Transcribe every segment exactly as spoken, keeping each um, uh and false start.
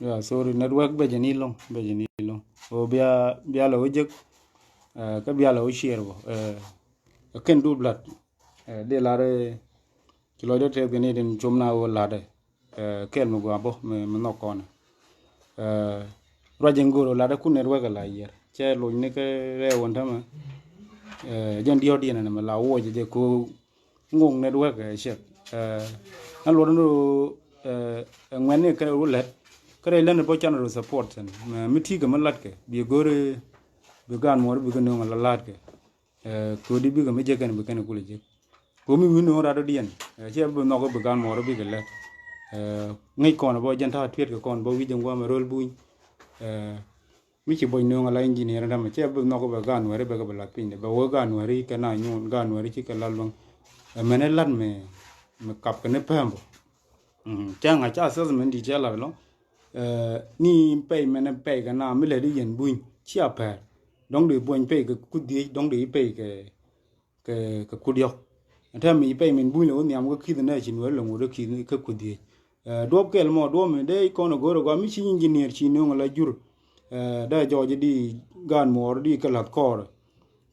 Yeah, sorry, network bɛ jɛ ni lɔŋ, bɛ jɛ ni lɔŋ. O bia, bia lɛ wä jek, eh, kä bia lɛ wä share bɔ. Eh, ken du blat. Eh, de lar, eh, ci lɔcdä tɛth kɛ ni tin com na wä lat, eh, kɛl mi gua bɔ, mi, mi nhɔk kɔn. Eh, ruac in goro lat ku network la yier. Cɛ loc ni kɛ rɛ wän tämɛ. Eh, jɛn diɔt diɛn ni mi la wuɔ jɛ jɛ ko ŋoŋ network, eh, check. Eh, ɛn luɔt ni ro, eh, ŋuɛn ni kɛ ro lɛt. Kɛ rɛ lɛn bɔ can ro support thin. Mi, mi ti kɛ mi lat kɛ. Bi gori, bi gan mɔr, bi kɛ nöŋ la lat kɛ. Eh, kodi bikɛ mi jek kɛn bi kɛn kulɛ jek. Komi wi̱n no̱o̱ŋ rat diɛn. Eh, cɛ bi nhɔk bi gan mɔɔr bikɛ lɛ. Eh, ŋic kɔn bɔ jɛn ta̱a̱ tuet kɛ kɔn bɔ wi̱c jɛn guam rol buny. Eh, mi ci bɔc no̱o̱ŋ ala engineer dämɛ cɛ bi nhɔk bɛ gan wɛri bɛ kɛ bi lat piny dɛ bɛ wä gan wɛri kɛ na nyuun gan wɛri ci kɛ lat luäŋ. Eh, mɛn ɛ lat mɛ, mɛ kap kɛ ni pɛm bɔ. Mm, cɛ ŋa̱c ca assessment di cɛ lat lɔ. Eh, ni pɛy mɛn pɛy kɛ na mi lɛ di yɛn buny ci a pɛr. Dɔŋ di buny pɛy kɛ kudhiec dɔŋ di pɛy kɛ kɛ, kɛ kut yɔk. Ɛn tɛm mi pɛy min buny lɛ wä nhiam kä kith nɛ ci nuɛr lɛ ŋut kä kith kä kut dhiec. Eh, duɔp kɛl mɔ duɔp mi dee kɔn a go̱r a gɔam mi ci engineer ci nuŋ a la jur. Eh, dee jɔɔc di gaan muɔɔr di kɛ lath kɔɔr.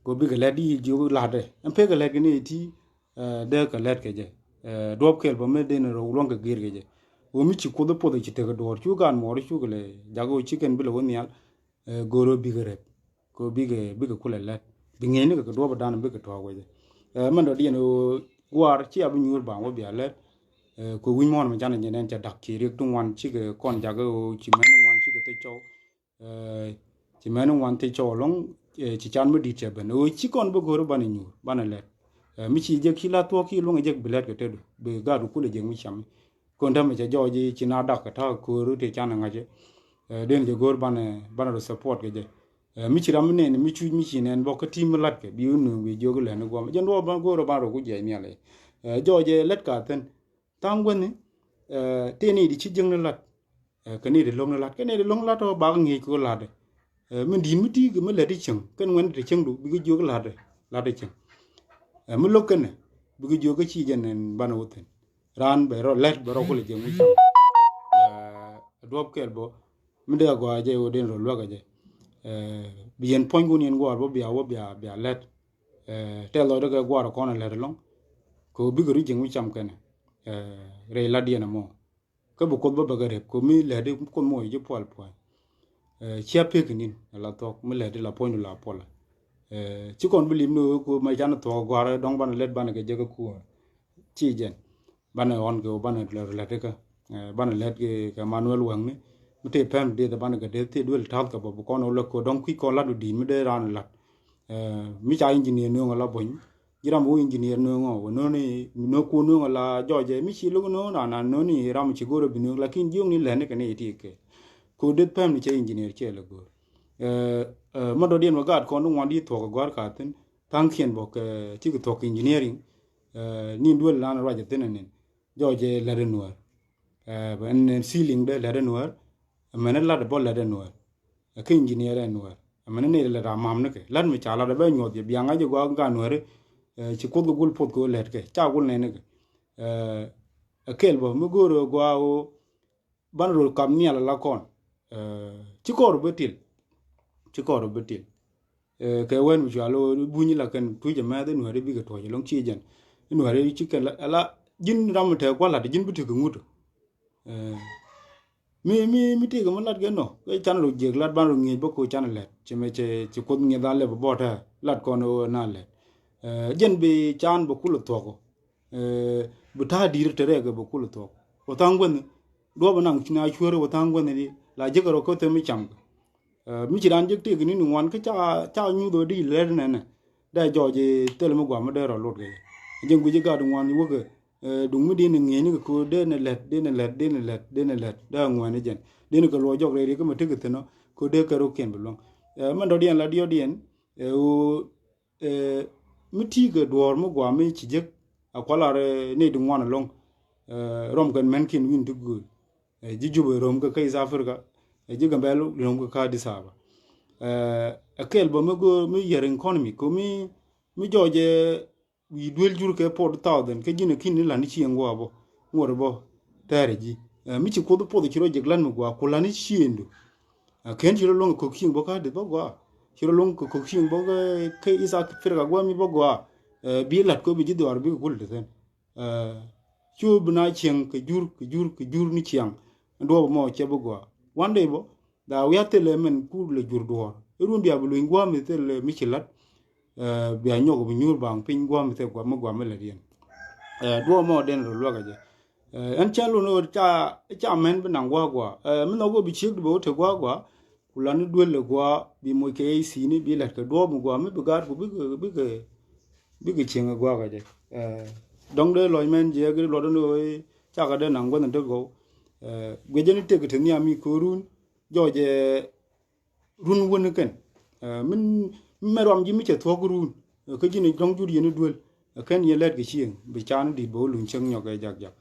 Kɔ bikɛ lɛt di jiök la̱tdɛ ɛn pekɛ lɛt kɛ ni ti, eh, dee kɛ lɛt kɛ jɛ. Eh, duɔp kɛl bä mi dee ni rɔ luɔŋ kɛ gir kɛ jɛ. Wä mi ci kuoth puɔth ci tekɛ duɔɔr cu gaan muɔɔr cukɛ lɛ jak wä ci kɛn bi lɛ wä nhial. Eh, go̱r wä bikɛ rɛp. Kɛ bikɛ, bikɛ kulɛ lɛt. Bi ŋi̱eecni kɛ kɛ duɔ̱ɔ̱p dan bikɛ tuɔɔk wecɛ. Eh, mɛn dɔ̱diɛn ɣöö gua̱a̱r ci a bi nyuur baŋ wä bia lɛt. Eh, kɛ wi̱ny muɔ̱ɔ̱n mi canɛ jɛ nɛn cɛ da̱k ci riɛk ti ŋuan cikɛ kɔn jakä ɣöö ci mɛn ŋuan cikɛ thec cɔw. Eh, ci mɛn ŋuan thec cɔw ɛlɔ̱ŋ, eh, ci can mi di̱t cɛ ben. Ɣöö ci kɔn bi go̱r banɛ nyuur, banɛ lɛt. Eh, mi ci jek ci la thuɔ̱k ki luäŋ jek bi lɛt kɛ tetdu. Bi gaat kulɛ jek mi cami. Kɔn täämɛ cɛ jɔɔc ci na dak kɛ ta̱a̱ ko̱o̱r ti canɛ ŋa̱cɛ. Eh, den jɛ go̱o̱r banɛ, banɛ rɔ support kɛ jɛ. Eh, mi ci ram mi nɛn, mi cuc mi ci nɛn bɔk kä ti mi latkɛ, bi wä nööŋ bi jiök lɛn ni guɔm. Jɛn duɔɔr ban go̱o̱r ban rɔ ku jiɛc nhial ɛ. Eh, jɔɔc ɛ lɛt ka thi̱n. Tha̱a̱ŋ guäthni, eh, tëë ni di ci jiäkni lat. Eh, kɛ ni di lo̱kni lat. Kɛ ni di lo̱kni lat ɔ bak ŋi̱i̱c kɛ latdɛ. Eh, min di̱i̱t mi ti̱i̱ kɛ mi lät i̱ cieŋ. Kɛn ŋuɛn ti cieŋdu, bikɛ jiök latdɛ, latdɛ cieŋ. Eh, mi lo̱k kɛnɛ, bikɛ jiök kä ci jɛn ɛn banɛ wä thi̱n. Raan bɛ rɔ lɛt, bɛ rɔ kulɛ jiɛk mi cieŋ. Eh, duɔ̱p kɛl bä, mi dee agɔaa jɛ wä den rɔ luäk a jɛ. Eh, bi yɛn puɔ̱nykun yɛn gua̱a̱r bä bia wä bia, bia lɛt. Eh, tɛth lɔcdä kɛ gua̱a̱r kɔn a lɛt ɛlɔ̱ŋ. Kɛ wä bikɛ ri jiɛk mi cam kɛnɛ. Eh, rɛy lat diɛn ɛmɔ. Kä bi Kuoth bä bɛ kɛ rep kɛ mi lɛt di Kuoth mɔ ji̱ pual pual. Eh, cia pek nin ala thuɔk mi lɛt di la puɔ̱ny du la puɔl. Eh, ci kɔn bi lim ni wee ku ma can thuɔk gua̱a̱r dɔŋ banɛ lɛt banɛ kɛ jek kä kuɔ̱ɔ̱r. Ci jɛn. Banɛ ɣɔn kɛ banɛ lɛt kä. Eh, banɛ lɛt kɛ, kɛ Manuel Wɛŋni. Mi tëë pɛm deth banɛ kɛ deth tëë duel ta̱th kɛ bä bi kɔn wä lɛ kɛ dɔŋ kui̱ kɔn lat du di̱i̱t mi dee raan lat. Eh, mi ca engineer nueŋ ala buny. Ji̱ ram wä engineer nueŋ ɔ wä nööni nööku nueŋ ala jɔɔcɛ mi ci lo̱k nööŋ raan an nööni ram ci go̱o̱r a bi nueŋ lakin jiökni lɛni kɛ ni iti kɛ. Ko det pɛm ni cɛ engineer cɛ lɛ go̱o̱r. Eh, eh, ma dɔ̱diɛn wä gaat kɔn di ŋuan di thuɔk a gua̱r ka thi̱n. Tha̱a̱ŋkiɛn bɔk, eh, cikɛ thuɔk engineering. Eh, ni duel lan ruac a thi̱n anin. Jɔɔcɛ lɛt a nuäär. Eh, ɛn, ɛn ceiling dɛ lɛt a nuäär. Ɛmɛn lat bɔ lɛt a nuäär. Ɛ kä engineer ɛ nuäär. Ɛmɛn ni lɛt a mam ni kɛ. Lat mi ca lat a bɛ nyuɔth jɛ biaŋ a jɛ gua ga nuäär. Eh, ci Kuoth kɛ gul puɔth kɛ lɛt kɛ. Ca gul nɛn ni kɛ. Eh, ɛ kɛl bɔ mi go̱o̱r ɛ gua o. Ban rol kap nhial ala kɔn. Eh, ci kɔr bi til. Ci kɔr bi til. Eh, kɛ wɛn mi cua lo buny la kɛn tuic amɛth in wɛri bikɛ tuɔc alɔŋ ci jɛn. In wɛri ci kɛn la, la ji̱n ram mi tɛk kualat ji̱n bi ti kɛ ŋut. Eh, mi, mi, mi ti kɛ mi lat kɛ nɔ. Kɛ can ro jiɛk lat ban ro ŋiec bä ko can lɛt. Ci mɛ cɛ, ci Kuoth ŋieth a lɛp bɔ tɛ lat kɔn ro na lɛt. Eh, jɛn bi can bɛ kulɛ thuɔk. Eh, bi ta̱a̱ di̱i̱r te rɛɛk bɛ kul thuɔ̱k. Wä tha̱a̱ŋ guänh duɔ̱ɔ̱p naŋ ci na cuäär wä tha̱a̱ŋ guänh di la jek rɔ kä them mi cam kɛ. Eh, mi ci raan jek tëëk ni ni ŋuan kä ca, ca nyuth wä di lɛt nɛnɛ. Dee jɔɔc thil mi guam mi dee rɔ lot kɛ. Jek guic gat ŋuan wäkɛ, eh, duŋ mi dee ni ŋi̱eec ni kɛ ko̱o̱r dee ni lɛt, dee ni lɛt, dee ni lɛt, dee ni lɛt, dee ŋuɛn ni jɛn. Dee ni kɛ luɔc jɔk rɛy riek kä mi tekɛ thi̱n ɔ, ko̱o̱r dee kɛ rɔ kiɛn bi luäŋ. Eh, mɛn dɔ̱diɛn la diɔ̱ɔ̱diɛn, eh, ɣöö Eh, mi ti̱i̱ kɛ duɔ̱ɔ̱r mi gua̱a̱ mi ci jek a kualar, eh, nɛy ti ŋuan ɛlɔ̱ŋ. Eh, rɔm kɛn mɛn kiɛn wi̱n ti gööl. Eh, ji̱ Jubɛ röm kɛ kä East Africa. Eh, ji̱ Gambɛl röm kɛ kä Addis Ababa. Eh, ɛ kɛl bä mi göör mi yɛr economy kɛ mi, mi jɔɔc, eh, wi̱i̱ duel jur kɛ forty thousand kä ji̱n ɛ ki̱n ni la̱t ni cieŋ gua̱a̱ bä ŋuɔt bä tɛɛrɛ ji̱. Ɛ, mi ci Kuoth puɔth ci rɔ jek la̱t mi gɔaa ku la̱t ni ciëëndu. Ɛ, kɛn ci rɔ luäŋ kɛ kök cieŋ bä kä Adith bä gɔaa. Ci rɔ luäŋ kɛ kök cieŋ bä kä, kä East Africa gua̱a̱ mi bä gɔaa. Ɛ, bi la̱t kɛ bi ji̱ dhuaar bikɛ kul ti thi̱n. Ɛ, cu bi na cieŋ kɛ jur, kɛ jur, kɛ jur ni ciaŋ. Duɔɔp mɔ cɛ bi gɔaa. One day bä, da wi̱i̱ a thilɛ mɛn ku lɛ jur duɔɔr. Irun bia bi luny gua̱a̱ mi thilɛ mi ci la̱t. Ɛ, bia nyɔk bi nyuur baŋ piny gua̱a̱ mi thilɛ gua̱a̱ mi gua̱a̱ mi lɛ diɛn. Ɛ, duɔɔp mɔ den rɔ luäk a jɛ. Ɛ, ɛn cɛn lun ɣöö ca, ca mɛn bi naŋ gua̱a̱ gua̱a̱. Ɛ, mi nhɔk ɣöö bi ciek di bɛ wä te gua̱a̱ gua̱a̱. Ku lan ni duel lɛ gua̱a̱, bi moc kɛ A C ni, bi la̱t kɛ duɔɔp mi gua̱a̱, mi bi gaat ku bikɛ, bikɛ, bikɛ cieŋ ɛ gua̱a̱ kɛ jɛ. Ɛ, dɔ̱ŋ dee lɔc mɛn jiɛk luɔt ni ɣöö cakɛ dee naŋ gua̱a̱ ni dee gɔw. Ɛ, guiɛ jɛ ni tek te nhiam mi ko̱o̱run, jɔɔc ɛ run wän ni kɛn. Ɛ, min, min mɛ ruam ji̱ mi cɛ thuɔ̱k run. Ɛ, kä ji̱n dɔ̱ŋ jur yɛn ni duel. Ɛ, kɛn yɛ lɛt kɛ cieŋ, bi can di̱t bɛ wä luny cieŋ nyɔk ɛ jak jak.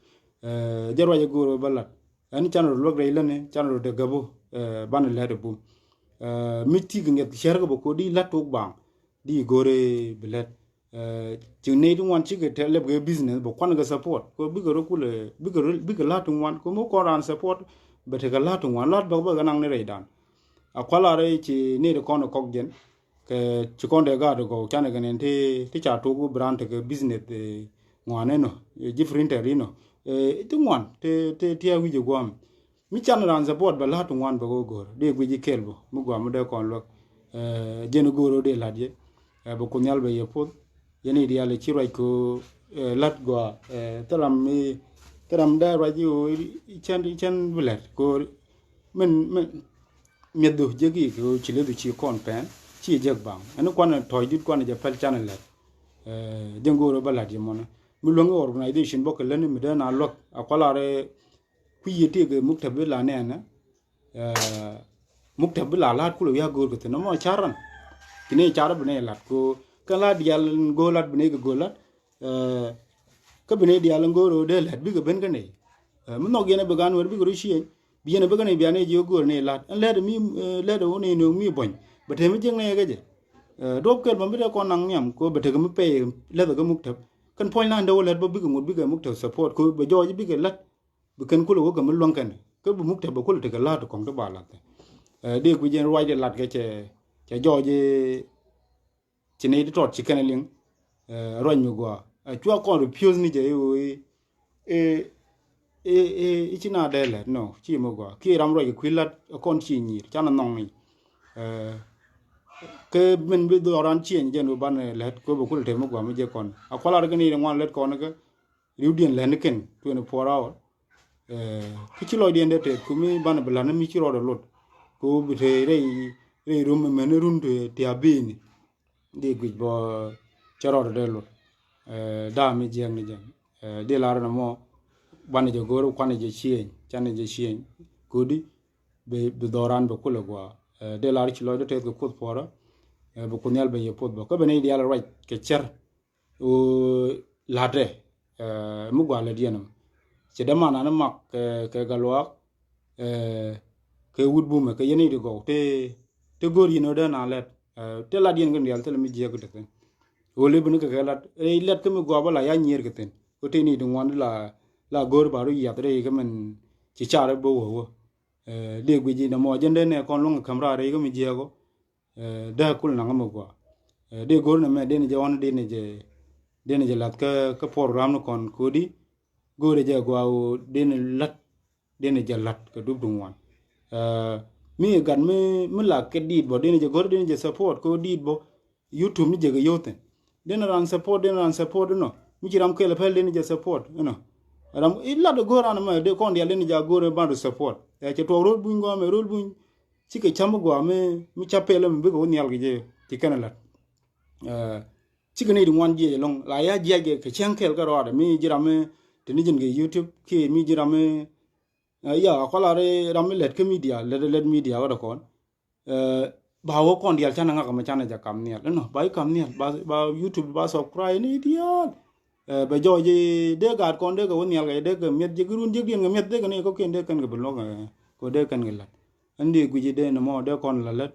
Ɛ, jɛ ruac ɛ go̱o̱r ɛ bä lat. Ɛn can rɔ luäk rɛy läni, can rɔ dee gäbu, ɛ, banɛ lɛt ɛ bum. Ɛ, mi ti kɛ ŋɛth cär kɛ bä ko̱ di la̱t tok baŋ, di go̱o̱r ɛ bi lɛt. Ɛ, ci nɛy ti ŋuan cikɛ tɛ lɛp kɛ business bɛ kuan kɛ support. Kɛ bikɛ rɔ kulɛ, bikɛ rɔ, bikɛ la̱t ti ŋuan. Kɛ mi kɔn raan support, bɛ tekɛ la̱t ti ŋuan. La̱t bä bä kɛ naŋ ni rɛydan. A kualar ci nɛy ti kɔn kɔk jɛn. Kɛ ci kɔn dee gaat gɔw canɛ kɛ nɛn ti, ti ca tok bi raan tekɛ business, ɛ, ŋuan inɔ, ɛ, ji̱ printer inɔ. Ɛ, ti ŋuan, ti, ti, ti a wi̱c ɛ guam. Mi can raan support bɛ la̱t ti ŋuan bɛ kɛ go̱o̱r. Dee guic ikel bä. Mi guam mi dee kɔn luäk. Ɛ, jɛn go̱o̱r dee la̱t yɛ. Ɛ, bɛ Kuoth Nhial bɛ yɛ puɔth. Yɛn i̱ diaal i̱ ci ruac ko̱, ɛ, la̱t gɔaa. Ɛ, thil ram i̱, thil ram dee ruac i̱ ɣöö i̱ cɛn, i̱ cɛn bi la̱t ko̱ min, min, miɛthdhu jek i̱ ko̱ ci leth ci kɔn pɛn. Ci jek baŋ. Ɛn kuan tɔ̱ɔ̱c dit kuan jɛ pɛl can la̱t. Ɛ, jɛn go̱o̱r bä la̱t yɛ mɔnɛ. Mi luäŋ i̱ organization bä kɛ läni mi dee na luäk. A kualar i̱ kui̱ yɛ tëëk muktab bi la nɛɛnɛ. Ɛ, muktab bi la la̱t kulɛ wi̱i̱ a go̱o̱r kɛ thi̱n ɛmɔ ca̱r ran. Ci nɛ ca̱r bi nɛ la̱t ko kä la̱t diaal in go̱o̱r la̱t bi nɛ kɛ go̱o̱r la̱t. Ɛ, kä bi nɛ diaal in go̱o̱r dee la̱t bikɛ ben kä nɛ. Ɛ, mi nhɔk yɛn ɛ bi gan wɛr bikɛ rɔ ciëny. Bi yɛn ɛ bi kä nɛ bia nɛ jiɛ go̱o̱r nɛ la̱t. Ɛn lɛt mi, ɛ, lɛt ɛ wä nɛ nööŋ mi buɔ̱ny. Bɛ te mi jiäk nɛ kɛ jɛ. Ɛ, duɔp kɛl ma bi dee kɔn naŋ nhiam ko bɛ tekɛ mi pɛy lɛth ɛ kä muktab. Kɛn puɔ̱ny la̱t dee wä la̱t bä bikɛ ŋut bikɛ muktab support ko bɛ jɔɔc bikɛ la̱t. Bi kɛn kulɛ wä kɛ mi luäŋ kɛn kä bi muktab bɛ kulɛ tekɛ la̱t kɔŋ ti ba la̱t. Ɛ, dee guic ɛn ruacdɛ la̱t kɛ cɛ, cɛ jɔɔc ci nɛy ti tɔt ci kɛn liŋ. Ɛ, ruac mi gɔaa. Ɛ, cua kɔn refuse ni jɛ i̱ ɣöö i̱, i̱, i̱, i̱, i̱ ci na dee lɛt nɔ ci mi gɔaa. Kiɛ ram ruac kɛ kui̱ la̱t ɛ kɔn ci nyi̱i̱r canɛ nhɔŋ ni. Ɛ, kɛ min bi dhɔran cieny jɛn bi banɛ lɛt kɛ bi kulɛ te mi gɔaa mi jɛ kɔn. A kualar kɛ ni ri ŋuan lɛt kɔn kɛ. Riwdiɛn lɛn kɛn twenty four hour. Ɛ, kä ci lɔcdiɛn dee tɛth kumi banɛ bi la̱t ni mi ci rɔɔdɛ lot. Kɛ ɣöö bi te rɛy, rɛy rom mɛn run ti, ti a bini. Dee guic bɔ cɛ rɔɔdɛ dee lot. Ɛ, da̱a̱ mi jiɛɛk ni jɛn. Ɛ, dee lar ni mɔ banɛ jɛ go̱o̱r kuanɛ jɛ cieny, canɛ jɛ cieny. Kodi bi, bi dhɔran bi kulɛ gua. Ɛ, dee lar ci lɔcdɛ tɛth kɛ Kuoth puɔrä. Ɛ, bi Kuoth Nhial bɛ yɛ puɔth bä. Kä bɛ ni diaal ruac kɛ cɛr. Ɣöö la̱tdɛ, ɛ, mi gua̱a̱ lät yɛn ɛmɔ. Ci däman an mak kɛ, kɛ Gatluak, ɛ, kɛ wut bumɛ kɛ yɛn i̱ ti gɔw. Ti, ti go̱o̱r yɛn ɣöö dee na lɛt. Ɛ, ti lat yɛn kɛ diaal thilɛ mi jiɛk ti thi̱n. Ɣöö lep ni kɛ kɛ lat. Rɛy lɛt kä mi gua̱a̱ bä la ya nyier kɛ thi̱n. Ɣöö ti ni ti ŋuan la, la go̱o̱r ba ru yiath rɛy kä min ci car bä wä wä. Ɛ, dee guic inɛ mɔ jɛn dee nɛ kɔn luäŋ käm raar rɛy kä mi jiɛk ɣöö. Ɛ, dee kul naŋ mi gua. Ɛ, dee go̱r ni mɛ dee ni jɛ ɣɔn dee ni jɛ, dee ni jɛ lath kä, kä program ni kɔn kodi. Go̱r jɛ gua ɣöö dee ni lath, dee ni jɛ lath kɛ dup duŋ wan. Ɛ, mi gat mi, mi la kɛ diit bɔ dee ni jɛ go̱r dee ni jɛ support kɛ diit bɔ. YouTube ni jɛ kɛ yothin. Dee ni ran support, dee ni ran support inɔ. Mi ci ram kɛl pɛl dee ni jɛ support inɔ. Ram i lat go̱r ran mɛ dee kɔn dial dee ni jɛ go̱r ban du support. Ɛ, cɛ tuɔk ro̱l buny gua mɛ ro̱l buny. Cikɛ cam mi gɔaa mi, mi ca pɛl mi bikɛ wä nhial kɛ jɛ ci kɛn lat. Ɛ, cikɛ ni di ŋuan jiɛc ɛlɔŋ la ya jiac kɛ cäŋ kɛl kɛ rɔɔdɛ mi ji̱ ram mi te ni ji̱n kɛ YouTube kiɛ mi ji̱ ram mi, ɛ, ya kɔla ri ram mi lɛt kä media, lɛt, lɛt media wä dɛ kɔn. Ɛ, ba wä kɔn dial canɛ ŋak mi canɛ jɛ kam nhial. Ɛnɔ, ba i̱ kam nhial, ba, ba YouTube ba subscribe ni dial. Ɛ, bɛ jɔɔc dee gaat kɔn dee kɛ wä nhial kɛ dee kɛ miɛth ji̱ ki run ji̱ diɛn kɛ miɛth dee kɛ ni kɔkiɛn dee kɛn kɛ bi luɔk, ɛ, kɛ dee kɛn kɛ lat. Ɛn dee guic dee ni mɔ dee kɔn la lät.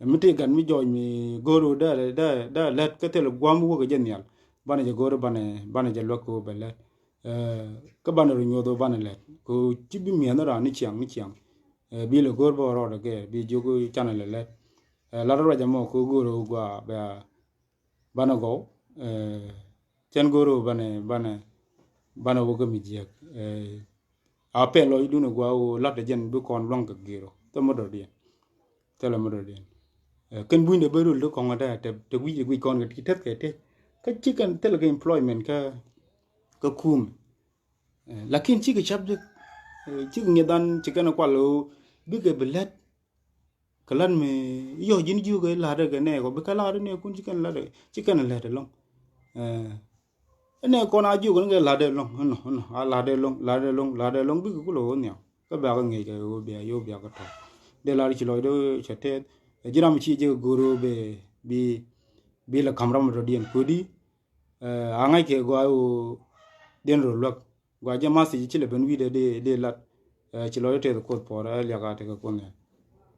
Ɛ, mi ti gat mi jɔɔc mi go̱o̱r wä dee, dee, dee lät kä thil guam wä kɛ jɛ nhial. Banɛ jɛ go̱o̱r banɛ, banɛ jɛ luäk kɛ wä bɛ lät. Kä banɛ rɔ nyuɔth ɣöö banɛ lɛt kɛ ɣöö ci bi mi̱eth ni raan ni ciaŋ ni ciaŋ. Bi lɛ go̱o̱r bä rɔɔdɛ gɛɛr bi jiök canɛ lɛ lɛt. Lat ruac ɛmɔ kɛ ɣöö go̱o̱r ɣöö gua bɛ banɛ gɔw. Cɛn go̱o̱r ɣöö banɛ banɛ banɛ wä kä mi jiäk. A pɛl lɔcdun ɛ gua ɣöö lat ɛ jɛn bi kɔn luaŋ kɛ giro thilɛ mi dɔ̱diɛn. Thilɛ mi dɔ̱diɛn. Kɛn buny dɛ ben rul ti kɔŋ ɛ tɛ guic ɛ guic kɔn kɛ ti teth kɛ teth. Kä ci kɛn thilɛ kɛ employment kä kä kum. Lakin cikɛ cap jek cikɛ ŋiɛthan ci kɛn kual ɣöö bikɛ bi lät. Kɛ lat mi yɔc ji̱n jiök ɛ la̱t ɛ kɛ nɛɛkɔ bikɛ la̱t ɛ nɛɛkun ci kɛn la̱t ɛ ci kɛn lät ɛlɔ̱ŋ. Ɛ nɛɛkɔn a jiök ni kɛ la̱t ɛlɔ̱ŋ ɛnɔ ɛnɔ a la̱t ɛlɔ̱ŋ la̱t ɛlɔ̱ŋ la̱t ɛlɔ̱ŋ bikɛ kulɛ ɣöö nhiam. Kä bakɛ ŋi̱i̱c kɛ ɣöö bia yio̱w bia kɛ tɔ̱. Dee la̱t ci lɔcdä cɛ tɛth ɛ ji̱ ram ci jek ɛ go̱o̱r ɣöö bi bi bi lɛ ka̱m ram ɛ tɔ̱diɛn köödi. A ŋa̱c kɛ gɔaa ɣöö diɛn rɔ luäk gɔaa jɛ math ci lɛ ben wi̱i̱dɛ dee dee lat. Ci lɔcdä tɛth ɛ koth puɔ̱ɔ̱rä ɛ liak a tekɛ kuoth nɛ.